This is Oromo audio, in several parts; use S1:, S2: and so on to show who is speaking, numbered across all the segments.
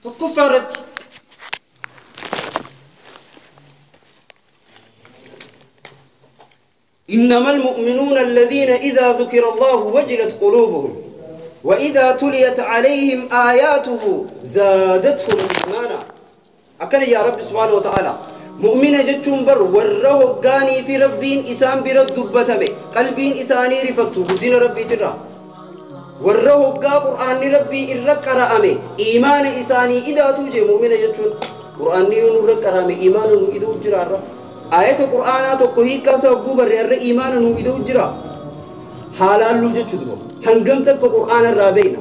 S1: Tokkoffaa irratti إنما المؤمنون الذين إذا ذكر الله وجلت قلوبهم وإذا تليت عليهم آياته زادتهم إيمانا. أكن يا رب سبحانه وتعالى مؤمن جتشون بر وره قاني في ربين إسان برد دبتمي قلبين إساني رفتو دين ربي ترى وره قا قرآن ربي إرق رأمي إيمان إساني إذا توجه مؤمن جتشون قرآن نور رأمي إيمان إذا جرى آية القرآن تكوهي كاسا وقوبر الرئي إيمان إذا جرى حالان لو جتشو هنقمتك قرآن الرابينا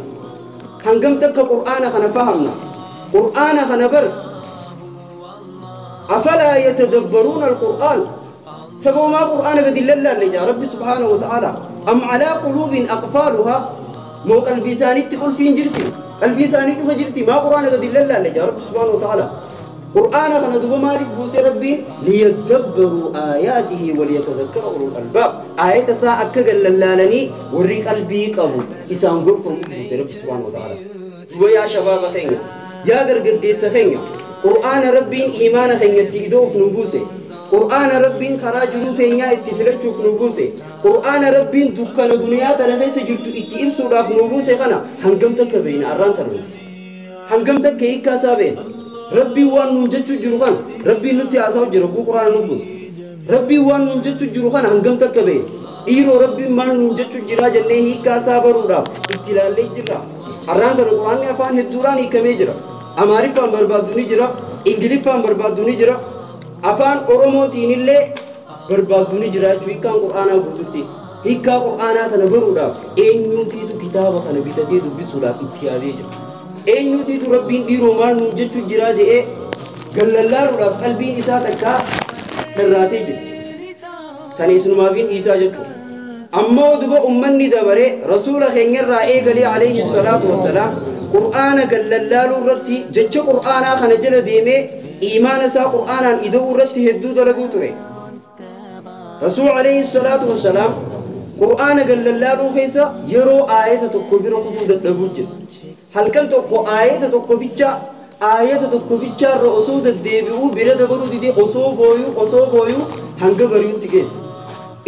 S1: هنقمتك قرآن خنا فهمنا قرآن خنا بر أفلا يتدبرون القرآن سبوا ما قرآن قد إلا اللي جاء ربي سبحانه وتعالى أم على قلوب أقفالها مو قلبي ثاني تقول فين جرتي قلبي ثاني كيف جرتي ما قرآن قد إلا اللي جاء ربي سبحانه وتعالى قرآن خنا دب مالك بوسي ربي ليدبروا آياته وليتذكر أولو الألباب آية ساعة كجلالني وري قلبي قبو إسان غرفه بوسي ربي سبحانه وتعالى ويا شباب خينا يا درجة خينا قرآن ربي إيمان خينا تيدوف نبوسي قرآن ربي خراج روتينيا اتفلتشوف نبوسي قرآن ربي دكان دنيا تنفس جرتو اتئبسو راف نبوسي خنا هنقمتك بين أران تروت هنقمتك كيكا سابين ربي وان نجتو جروخان ربي نتي أساو جروخو قرآن نبوس ربي وان نجتو جروخان هنقمتك بين إيرو ربي مان نجتو جرا جنة هيكا سابرو راف اتلالي جرا أران ترو قرآن أفان هدوراني كمي جرا أماريفان بربادوني جرا إنجليفان بربادوني جرا أفان أوروموتين اللي بربادوني جرا هيكان قرآن بوتوتي هيكا قرآن تنبرو راف إنيوتيتو كتابة خنبيتاتي دبسو راف اتيادي جرا eenyutiitu rabbiin dhiiroo maal nuun jechuu jiraa je'ee gallallaaruudhaaf qalbiin isaa takkaa dharraatee jirti. Kan isnumaafiin dhiisaa jechuudha. Ammoo duba ummanni dabaree rasuula keenyarraa eegalee alayhi salaatu wassalaam qur'aana gallallaaluu irratti jecha qur'aanaa kana jala deemee iimaana isaa qur'aanaan ida'uu irratti hedduu dalaguu ture. Rasuul alayhi salaatu wassalaam qur'aana gallallaaluu keessa yeroo aayata tokko bira kutuu dadhabuu jira. Halkan tokko aayata tokko bicha aayata tokko bichaarra osoo deddeebi'uu bira dabaluu didee osoo booyuu hanga bari'utti geessa.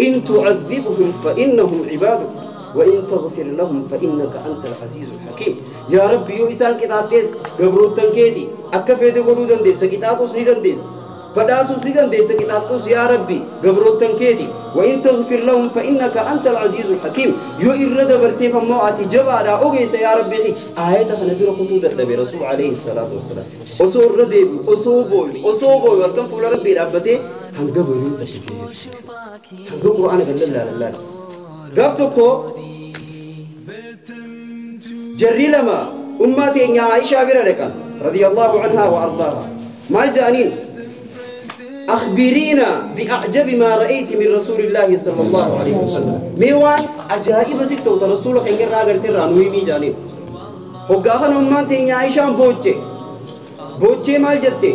S1: In tu'adhibhum fa innahum cibaaduk wa in taghfir lahum fa innaka anta al-aziizul hakiim. Yaa Rabbi yoo isaan qixaaxxees gabroottan keeti akka feete godhuu dandeessa qixaaxuus ni dandeessa. بداسوس نيدان ديس كتابتوس يا ربي قبروتن كيدي وإن تغفر لهم فإنك أنت العزيز الحكيم يو إرد برتي فما أتي جبا لا أوجيس يا ربي آية خنبي رخطو النبي رسول عليه الصلاة والسلام أصور ردي أصوبوي والكم فول ربي ربتي هنقبرون تشكيل هنقبر قرآن قال لا لا لا قفتكو جري لما أمتي عائشة برلك رضي الله عنها وأرضاها ما الجانين أخبرينا بأعجب ما رأيت من رسول الله صلى الله عليه وسلم. ميوان عجائب ستة رسول خير راجل ترى نويمي جانب. هقاهن أمان تيني عائشة بوجه بوجه مال جتة.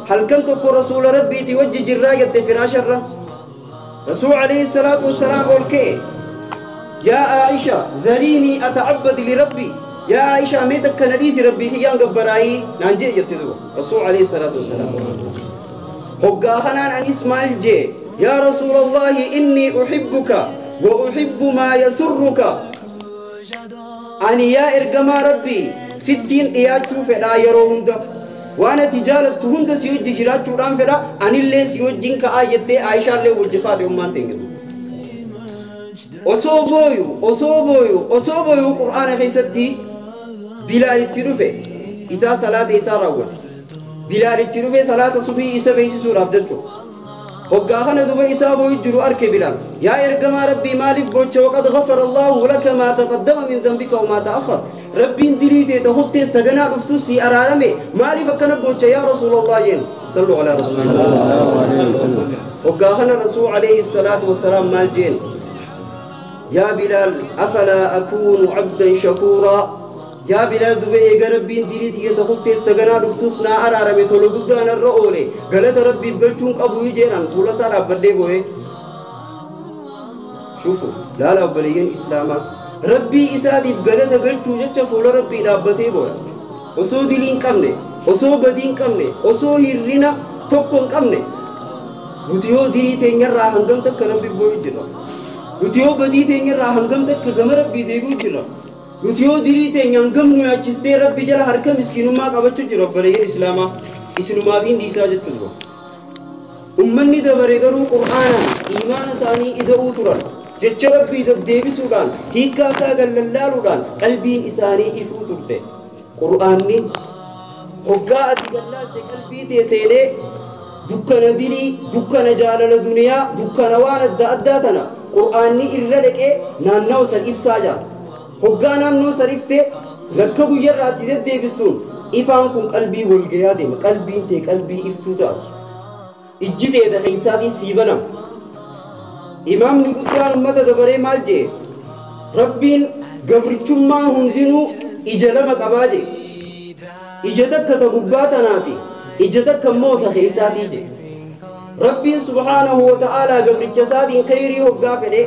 S1: هل كنت رسول ربي توجه جراية فراش الرّ رسول عليه الصلاة والسلام قال يا عائشة ذريني أتعبد لربي. يا عائشة ميتك كنريس ربي هي أنقبراي نانجي يتدو رسول عليه الصلاة والسلام. هقاهنا أن إسماعيل جي يا رسول الله إني أحبك وأحب ما يسرك. أني يا إرقما ربي 60 إياتشو فلا يروهند وأنا تجارة هند سيوجي جراتشو رام فلا أني اللي سيوجين كآيتي عائشة اللي وجفاتي أمان تنجد أصوبويو قرآن خيستي بلال التروفي إذا صلاة إسا راوت بلال التروفي صلاة صبحي إسا بيسي سورة أبدلتو هقاهنا دوبا إسا بويجرو أركي بلال يا إرقما ربي مالك بوجه وقد غفر الله لك ما تقدم من ذنبك وما تأخر ربي اندريتي تهبتي استغنى رفتوسي أرارمي مالك كان بوجه يا رسول الله ين صلوا على رسول الله. هقاهنا رسول عليه الصلاة والسلام مال جين يا بلال أفلا أكون عبدا شكورا. يا بلال دبي إيجا ربي اندريتي تهبتي استغنى رفتوسنا أرارمي تولو قدان الرؤولي غلط ربي بقلتونك أبو يجيران طول سارة بدلي بوي. شوفوا لا لا بليين إسلاما ربي إسادي بغلط قلتو جتش فول ربي دابتي بوي. Osoo dilii hin qabne, osoo badii hin qabne, osoo hirrina tokko hin qabne. Nuti yoo dilii teenyarraa hangam takka Rabbi boo'u jirra. Nuti yoo badii teenyarraa hangam takka gama Rabbii deebi'u jirra. Nuti yoo dilii teenya hangam nu yaachistee Rabbi jala harka miskiinummaa qabachuu jira obboleeyyan Islaamaa. Isinumaaf hin dhiisaa jechuudha. Ummanni dabare garuu Qur'aanaan iimaana isaanii ida'uu turan. Jecha Rabbii deddeebisuudhaan hiikkaa isaa gallallaaluudhaan qalbiin isaanii ifuu turte. Qur'aanni hoggaa ati gallaalte qalbii tee seenee dukkana dilii, dukkana jaalala duniyaa, dukkana waan adda addaa tana Qur'aanni irra dhaqee naannawa san ibsaa jira. Hoggaa naannoo san iftee lakka guyyarraa ati deddeebistuun ifaan kun qalbii walgayaa deema. Qalbiin tee qalbii iftuu taati. Ijji tee keessaatii sii banama. Imaamni guddaan ummata dabaree maal jee? Rabbiin gabrichummaa hundinuu ija lama qabaa jee. Ija takka ta gubbaa tanaa fi ija takka immoo ta keessaatii jee. Rabbiin subhaanahu wa ta'aalaa gabricha isaatiin khayrii hoggaa fedhe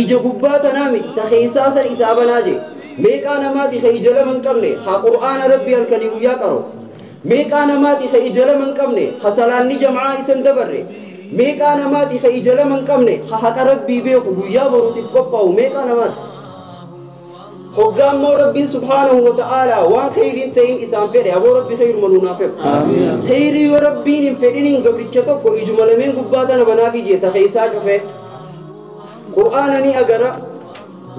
S1: ija gubbaa tanaa miti ta keessaa san isaa banaa jee. Meeqaa namaati ka ija lama hin qabne haa Qur'aana Rabbii halkanii guyyaa qaro. Meeqaa namaati ka ija lama hin qabne ha salaanni jam'aa isan dabarre. Meeqaa namaati ka ija lama hin qabne ha haqa Rabbii beeku guyyaa boruutiif qophaa'u meeqaa namaati. Hoggaa immoo Rabbiin subhaanahu wa ta'aalaa waan khayriin ta'in isaan fedhe aboo Rabbi khayruma nuunaa fedhu. Khayrii yoo Rabbiin hin fedhiniin gabricha tokko ijuma lameen gubbaa tana banaafi jee ta keessaa cufee. Qur'aana ni agara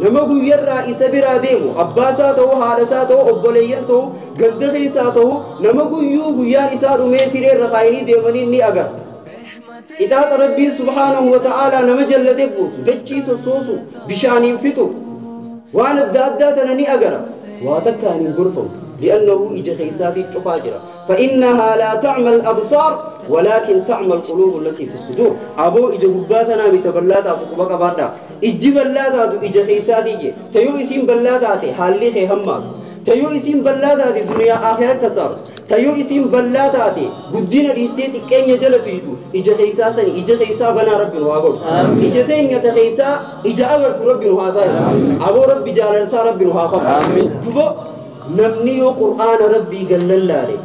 S1: nama guyyarraa isa biraa deemu abbaasaa ta'u haadhasaa ta'u obboleeyyan ta'u ganda keessaa ta'u nama guyyuu guyyaan isaa dhumee sireerra kaayinii deemanii ni agara. Qixaaxa Rabbiin subhaanahu wa ta'aalaa nama jallatee buusu dachii sossoosu bishaaniin fixu waan adda addaa tana ni agara. Waa takkaan hin gorfamu. لأنه إجا خيساتي تفاجرة فإنها لا تعمى الأبصار ولكن تعمى القلوب التي في الصدور. أبو إجا قباتنا متبلاتا تقبك بادا إجي بلاتا إجا خيساتي جي تيو إسم بلاتا حالي خي همات تيو إسم بلاتا دنيا آخرة كسار تيو إسم بلاتا قدين الإستيت كين يجل فيدو إجا خيساتني إجا خيسا بنا ربي نوابو إجا تين يتخيسا إجا أغرت ربي نوهاتا أبو ربي جالسا ربي نوهاخم namni yoo Qur'aana Rabbii gallallaale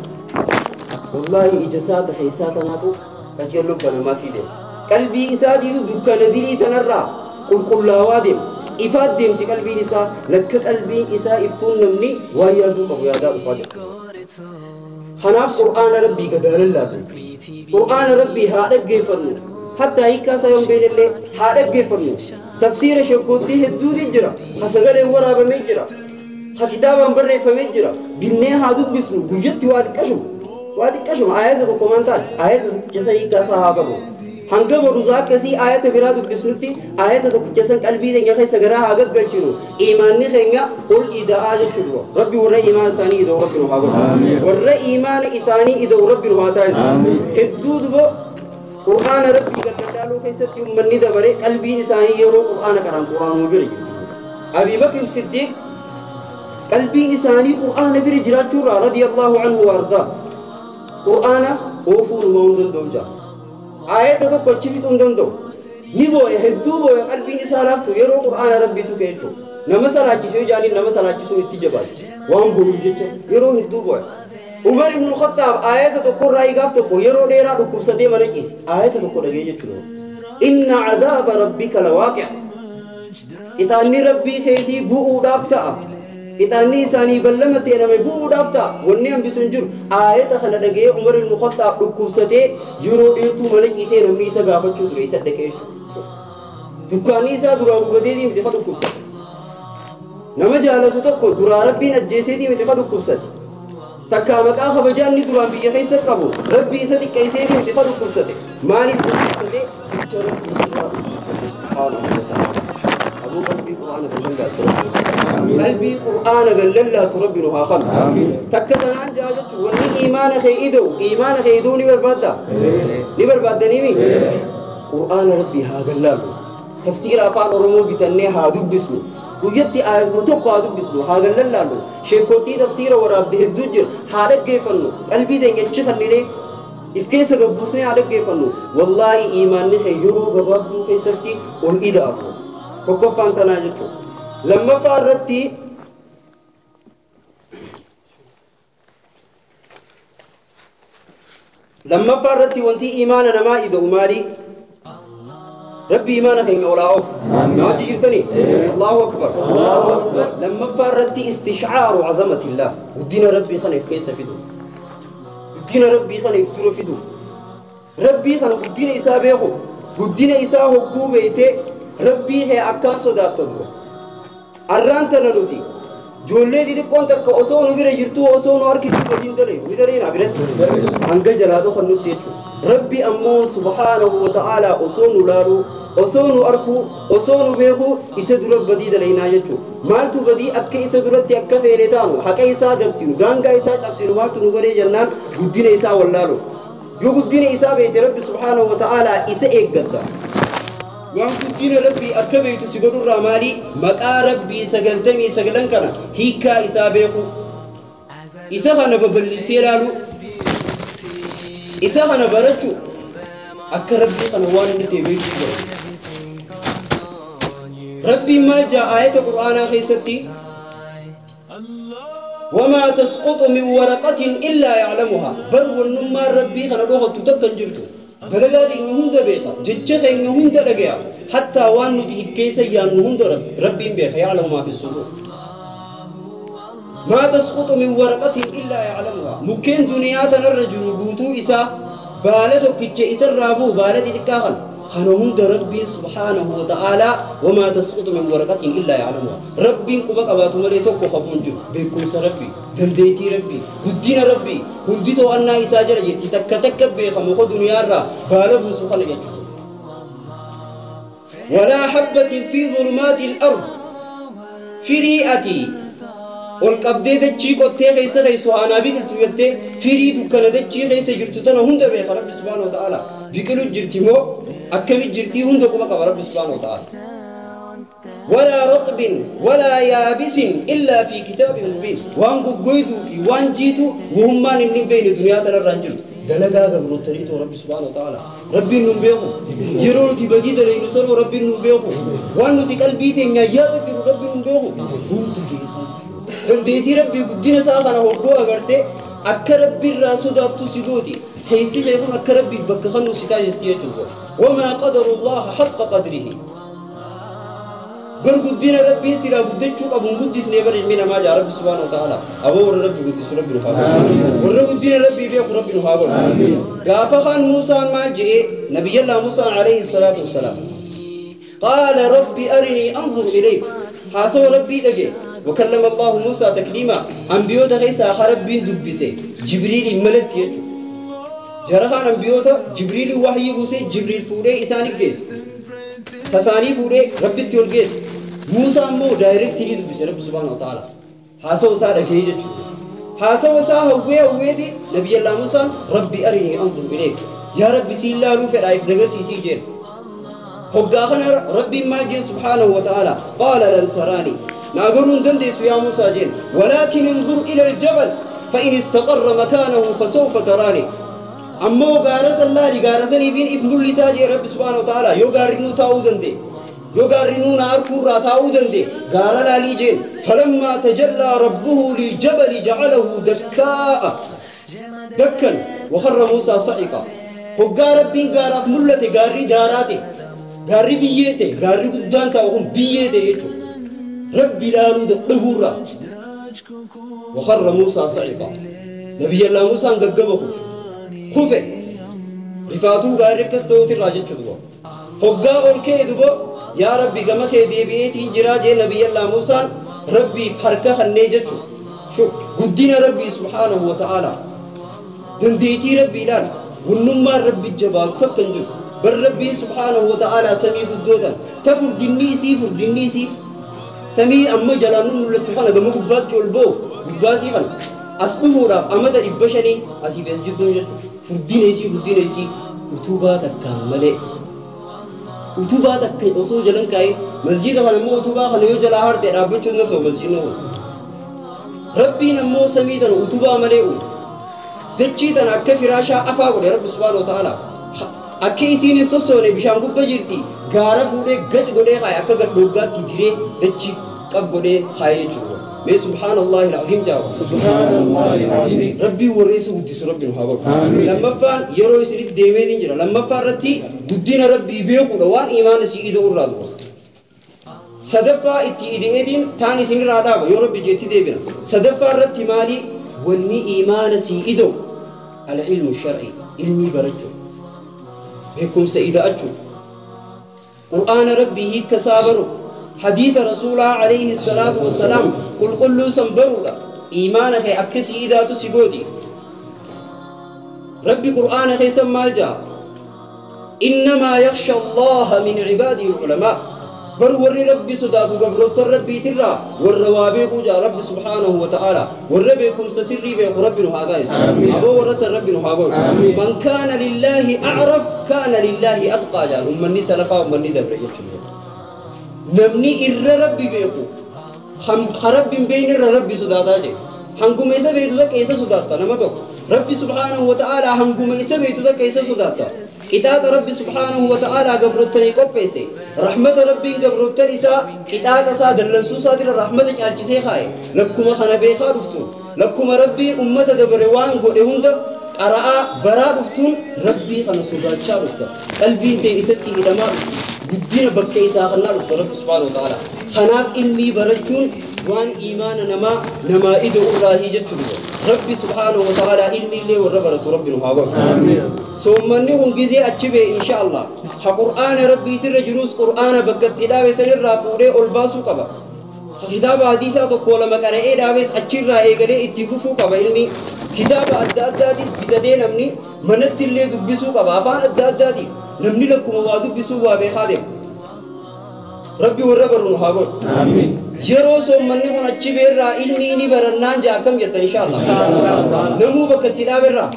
S1: wallaahi ija isaa ta keessaa tanaatu qajeello banamaa fi deema. Qalbii isaatiitu dukkana dilii tanarraa qulqullaawaa deema. Ifaat deemti qalbiin isaa lakka qalbiin isaa iftuun namni waan yaaduu qabu yaadaa dhufaa jira. Kanaaf Qur'aana Rabbii gadaalallaatu. Qur'aana Rabbii haa dhaggeeffannu. Hattaa hiikkaa isaa yoon beeknellee haa dhaggeeffannu. Tafsiira sheekootii hedduutu jira. Ha sagaleen waraabamee jira. Ha kitaabaan barreeffamee jira. Binnee haa dubbisnu guyyatti waa xiqqashuma ayata tokko maan taate ayata tokkicha san hiikkaa isaa haa qabu. Hanga boruusaa akkasii ayata biraa dubbisnutti ayata tokkicha san qalbii keenya keessa garaa haa gaggalchinu. Iimaanni keenya ol ida'aa jechuudha. Rabbi warra iimaan isaanii ida'u Rabbi nu haa godhu. Warra iimaana isaanii ida'u Rabbi nu haa taasisu. Hedduu dubo Qur'aana Rabbii gallallaaluu keessatti uummanni dabare qalbiin isaanii yeroo Qur'aana qaraan Qur'aanuma bira jirti. Abii Bakr Siddiiq qalbiin isaanii Qur'aana bira jiraachuurraa radiyallahu anhu waardaa. Qur'aana oofuu numaa hin danda'u jaa. Ayata tokko achi fixuu hin danda'u. Ni booya hedduu booya qalbiin isaa laaftu yeroo Qur'aana Rabbiitu ka'e nama salaachisuu jaaniin nama salaachisuun itti jabaati. Waan boruuf jecha yeroo hedduu booya. Umar ibn Khattaab ayata tokkorraa gaaf tokko yeroo dheeraa dhukkubsatee mana ciise ayata tokko dhagee jechuudha. Inna cadaaba rabbika lawaaqi'a. Ixaanni Rabbii keetii bu'uudhaaf ta'a. Ixaanni isaanii ballama seename bu'uudhaaf ta'a. Wanni hambisu hin jiru. Ayata kana dhagee Umar ibn Khattaab dhukkubsatee yeroo dheertuu mana ciisee namni isa gaafachuu ture isa dhaqee jechuudha. Dukkaanni isaa duraa gubatee miti fa dhukkubsate. Nama jaalatu tokko duraa Rabbiin ajjeeseetii miti fa dhukkubsate. Takkaa maqaa kabajaa inni duraan biyya keessa qabu Rabbi isa xiqqeesseetii miti fa dhukkubsate. Maaliif dhukkubsate? Jecha Rabbii duraa dhukkubsate subhaanahu wa ta'ala. Abuu qalbii Qur'aana gallallaatu Rabbi. Qalbii Qur'aana gallallaatu Rabbi nu haa qabu. Takka tanaan jaa jechuun wanni iimaana kee ida'u iimaana kee ida'uu ni barbaadda? Ni barbaaddaniimi? Qur'aana Rabbii haa gallaallu. Tafsiira afaan Oromoo bitannee haa dubbisnu. Guyyatti ayatuma tokko haa dubbisnu haa gallallaallu. Sheekootii tafsiira waraabde hedduu jira haa dhaggeeffannu. Qalbii teenya achi kanninee if keessa gabbuusnee haa dhaggeeffannu. Wallaahi iimaanni kee yeroo gabaabduu keessatti ol ida'amu. Tokkoffaan tanaa jechuudha. Lammaffaa irratti Lammaffaa irratti wanti iimaana namaa ida'u maali? Rabbi iimaana keenya olaa of na wajji jirtanii? Allahu akbar. Lammaffaa irratti istishcaaru cazamatillah, guddina Rabbii kana if keessa fidu, guddina Rabbii kana if dura fidu, Rabbii kana guddina isaa beeku. Guddina isaa hogguu beeytee Rabbii kee akkaan sodaatta. Dura arraan tana nuti ijoollee xixiqqoon takka osoo nu bira jirtuu, osoo nu harkituu waliin dalaynu ni dalaynaa biratti hanga jalaa dhokan nutti jechuudha. Rabbi ammoo subhaanahu wa ta'aalaa osoo nu laaluu, osoo nu arkuu, osoo nu beekuu isa dura badii dalaynaa jechuudha. Maaltu badii akka isa duratti akka feene taanu, haqa isaa dabsinu, daangaa isaa cabsinu maaltu nu godhee jennaan, guddina isaa wallaalu. Yoo guddina isaa beekte Rabbi subhaanahu wa ta'aalaa isa eeggatta. Waan guddina Rabbii akka beektu si godhurraa maali? Maqaa Rabbii 99 kana hiikkaa isaa beeku, isa kana babal'istee ilaalu, isa kana barachuu, akka Rabbii kana waan inni ta'e beekuu godha. Rabbiin maal jaa aayata Qur'aanaa keessatti? وما تسقط من ورقة إلا يعلمها. بر والنما ربي خنا دوخت تكن جرتو دلالات إن هند بيخا جتشخ إن هند لقيا حتى وان نتي كيس يان هند ربي بيخا يعلم ما في الصدور. ما تسقط من ورقة إلا يعلمها. ممكن دنيا الرجل قوتو إسا بالتو كتش إسا الرابو بالتي تكاخل خنا هند ربي سبحانه وتعالى. وما تسقط من ورقة إلا يعلمها. ربي قبك أباتو ملي توكو خفون جو بيكون ربي دنديتي ربي قدين ربي هندتو أنا إسا جرجتي تك تك بيخا مخو دنيا را بالبو سخن جتو. ولا حبة في ظلمات الأرض فريئتي والقبضة دتشي قطة خيسة خيسة أنا بقلت يده فري دكان دتشي خيسة جرتنا هند بيخا رب سبحانه وتعالى بقلت جرتمو أكمل جرتي هند كما كبر رب سبحانه وتعالى. ولا رطب ولا يابس إلا في كتاب مبين. وان قيدو في وان جيتو وهم ما نمن بين دنيا الرجل دلقا قبل الطريق رب سبحانه وتعالى. ربي نبيخو يرون تبدي دلين سرو ربي نبيخو وان نتقلبي تنيا يا ربي نبيخو دنديتي ربي قدنا ساقنا هو أغرتي أك ربي الراسو دابتو سيدوتي حيث يكون أك ربي بكخنو ستاجستيته. وما قدر الله حق قدره. بر قدنا ربي سلا قدتشو أبو قدس نبر من ما جاء رب سبحانه وتعالى. أبو ربي قدس ربي نحابه ور قدنا ربي بيق ربي نحابه. قافخان موسى ما جاء نبي الله موسى عليه الصلاة والسلام قال ربي أرني أنظر إليك. حاسو ربي لجي وكلم الله موسى تكليما. أنبيوتا غيسا ربي دبسه جبريل ملت يجو جرخان أنبيوتا جبريل وحي بوسه جبريل فوري إساني جيس تساني فوري ربي تيول جيس. موسى مو دايركتلي دبسه رب سبحانه وتعالى. حاسو سا دغي جچو حاسو سا هوي هوي دي نبي الله موسى ربي أرني أنظر إليك يا ربي سيلالو فدايف نغر سي جين هوغا ربي مال جين سبحانه وتعالى قال لن تراني ناغرون دنديس يا موسى جين ولكن انظر إلى الجبل فإن استقر مكانه فسوف تراني. أمو غارس الله لغارسني بين إفمل لساجي رب سبحانه وتعالى يو غارنو تاو دندي يو غارنو نار كورا تاو دندي غار لالي جين. فلما تجلى ربه للجبل جعله دكاء دكا وخر موسى صعقا. هو ربي غارات ملتي غاري داراتي غاري بييتي غاري قدان تاوهم بييتي يجو ربي لالو دبورا وخر موسى صعقا. نبي الله موسى غغبه خوفه رفاتو غاري كستوتي راجت دبو هوغا اولكي دبو يا ربي غما كي ديبيتي جراجه نبي الله موسى ربي فركه خني جچو شوف قدنا ربي سبحانه وتعالى دنديتي ربي لال ونما ربي جبال تكنجو بل ربي سبحانه وتعالى سمي قدودا تفر دنيسي فر دنيسي سمي أما جلانو ملتو خنا غمو قبات جولبو قباتي خنا أصدفورا أما تريبشني أسي بس جدون جدو فردينيسي فردينيسي أتوبا تكامل أتوبا تك أصو جلن كاي مسجد خنا مو أتوبا خنا يو جلا هرت رابن چندن تو مسجد نو ربي نمو سمي تن أتوبا ملئو دچي تن أك فراشا أفا قد رب سبحانه وتعالى أكي إسيني سوسوني بشان قبا جرتي غارا فودي گج گودي خاي أكا گد دوغا تيدري دچي قب گودي خاي چو Mee subhaanallahi alcaziim jaawa.
S2: Subhaanallahi alcaziim.
S1: Rabbii warra isa guddisu rabbi nu haa godhu. Lammaffaan yeroo isinitti deemeetiin jira. Lammaffaa irratti guddina rabbii beekuudha waan imaana si ida'u irraa dura. Sadaffaa itti ida'eetiin taan isinirraa dhaaba yoo rabbi jeetti deebina. Sadaffaa irratti maali? Wanni imaana si ida'u al-ilmu shar'i, ilmii barachuu, beekumsa ida'achuu, qur'aana rabbii hiikka isaa baru, hadiisa rasuulaa alayhi salaatu wassalaam qulqulluu san baruudha. Imaana kee akkasii idaatu si gooti. Rabbi qur'aana keessan maal ja'a? Innamaa yakhsha Allaha min cibaadihi al-ulamaa. Bar warri rabbi sodaatu gabroottan rabbiitirraa warra waa beekuu ja'a rabbi subhaanahu wa ta'aala. Warra beekumsa sirrii beeku rabbi nu haa taasisu. Aboo warra san rabbi nu haa godhu. Man kaana lillaahi a'raf kaana lillaahi atqaa ja'an ummanni salafaa ummanni dabre jechuudha. Namni irra rabbi beeku ha rabbi hin beekne irra rabbi sodaataa jedhe. Hanguma isa beektu takka isa sodaatta nama tokko. Rabbi subhaanahu wa ta'aala hanguma isa beektu takka isa sodaatta. Qixaaxa rabbi subhaanahu wa ta'aala gabrottanii qopheesse. Rahmata rabbiin gabrottan isaa qixaaxa isaa dallansuu isaatirra rahmata caalchisee kaaye. Lakkuma kana beekaa dhuftuun, lakkuma rabbiin ummata dabare waan godhe hunda qara'aa baraa dhuftuun rabbii kana sodaachaa dhufta. Qalbiin ta'e isatti hidhamaa dhufti. Guddina bakka isaa kannaa dhufta rabbi subhaanahu wa ta'aala. Kanaaf ilmii barachuun waan imaana namaa namaa ida'u irraahii jechuudha. Rabbi subhaanahu wa ta'aala ilmi illee warra baratu rabbi nu haa godhu. Soommanni kun gizee achi ba'e insha Allah. Ha qur'aana rabbiitirra jirus qur'aana bakka itti dhaabe sanirraa fuudhee ol baasuu qaba. Kitaaba hadiisaa tokko lama qara'ee dhaabes achirraa eegalee itti fufuu qaba ilmi. Kitaaba adda addaatis bitatee namni manatti illee dubbisuu qaba. Afaan adda addaatiin namni lakkuma waa dubbisuu waa beekaa deema. Rabbi warra baru nu haa godhu. Yeroo soommanni kun achi beerraa ilmi ni barannaan jaa akkam jettan insha Allah. Namuu bakka itti dhaaberraa.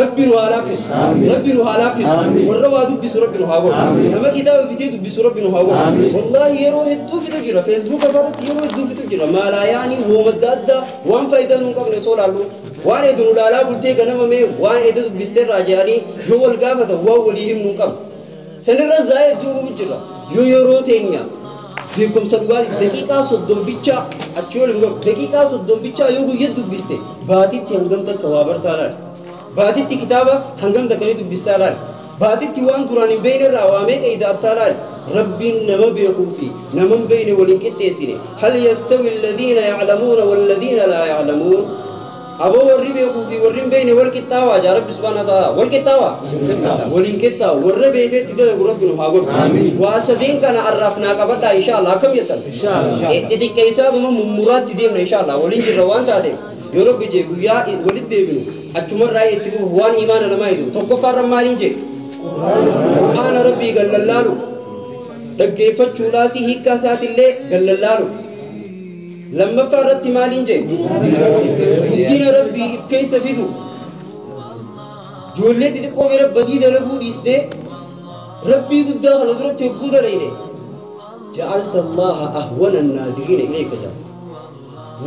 S1: Rabbi nu haa laaffisu. Rabbi nu haa laaffisu. Warra waa dubbisu rabbi nu haa godhu. Nama kitaaba bitee dubbisu rabbi nu haa godhu. Wallaahi yeroo hedduu fitu jira. Feesbuuka irratti yeroo hedduu fitu jira. Maalaa yaani wooma adda addaa waan faayidaa nu hin qabne osoo laallu. Waan eedu nu laalaa bultee ganama mee waan eedu dubbisteerraa jedhanii yoo wal gaafatan waan walii himnu hin qabnu. Sanirra zaa'ee hedduu jira. Yoo yeroo teenya beekumsa dhugaatii daqiiqaa 30 bichaa achi ol hin gahu. Daqiiqaa 30 bichaa yoo guyyaa dubbiste baatitti hangam takka waa bartaa laal. Baatitti kitaaba hangam takka ni dubbistaa laal. Baatitti waan duraan hin beekne irraa waa meeqa ida'attaa laal. Rabbiin nama beekuu fi nama hin beekne waliin qixxeessine. Hal yastawi alladhiina ya'lamuuna walladhiina laa ya'lamuun. Aboo warri beekuu fi warri hin beekne wal qixxaawaa jaa rabbi subhaanahu wa ta'aala. Wal qixxaawaa? Waliin qixxaawu. Warra beekeetti dalagu rabbi nu haa godhu. Waa sadeen kana arraaf naa qabadhaa insha Allah. Akkam jettan? Xixiqqeessaatuma mummuraatti deemna insha Allah. Waliin jirra waan taateef. Yoo rabbi jee guyyaa walitti deebinu achumarraa itti fufu waan imaana namaa hidu. Tokkoffaarra maaliin jee? Qur'aana rabbii gallallaalu. Dhaggeeffachuudhaas hiikkaa isaatillee gallallaalu. Lammaffaa irratti maaliin jee? Guddina rabbii if keessa fidu. Ijoollee xixiqqoo bira badii dalaguu dhiisnee rabbii guddaa kana duratti hogguu dalayne. Ja'alta Allaha ahwana naadiriina ilayka jaa.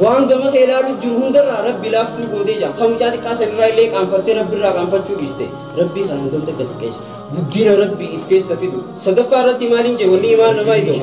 S1: Waan gama kee ilaalu jiru hundarraa rabbi laaftuu gootee jaa. Kan mucaa xiqqaa sanirraa illee qaanfattee rabbirraa qaanfachuu dhiiste. Rabbii kana hangam takka xiqqeessa. Guddina rabbii if keessa fidu. Sadaffaa irratti maaliin jee wanni imaan namaa ida'u?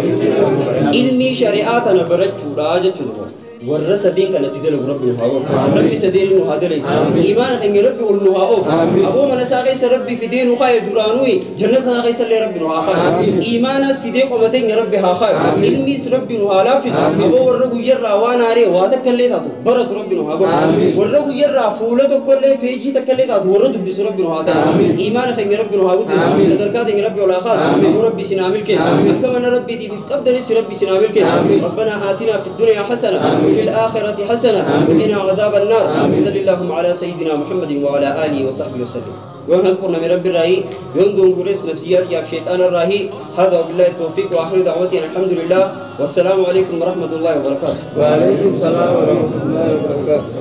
S1: Ilmii shari'aa tana barachuudha jechuudha. Warra sadeen kanatti dalagu rabbi nu haa godhu. Rabbi sadeen nu haa dalaysu. Imaana keenya rabbi ol nu haa oofu. Aboo mana isaa keessa rabbi fidee nu kaaye duraanuyi jannata isaa keessa illee rabbi nu haa kaayu. Iimaanas fidee qoma teenya rabbi haa kaayu. Ilmiis rabbi nu haa laaffisu. Aboo warra guyyarraa waan haaree waa takka illee taatu baratu rabbi nu haa godhu. Warra guyyarraa fuula tokko illee peejii takka illee taatu warra dubbisu rabbi nu haa ta'u. Iimaana keenya rabbi nu haa guddisu. Sadarkaa teenya rabbi ol haa kaasu. Aboo rabbi isin haa milkeessu. Akka mana rabbiitiif if qabdanitti rabbi isin haa milkeessu. ربنا آتنا في الدنيا حسنة وفي الآخرة حسنة وقنا عذاب النار. صلى اللهم على سيدنا محمد وعلى آله وصحبه وسلم. ونذكرنا من رب الرأي يندون قريس نفسيات يا شيطان الراهي. هذا وبالله التوفيق وآخر دعوتنا الحمد لله والسلام عليكم ورحمة الله وبركاته.
S2: وعليكم السلام ورحمة الله وبركاته.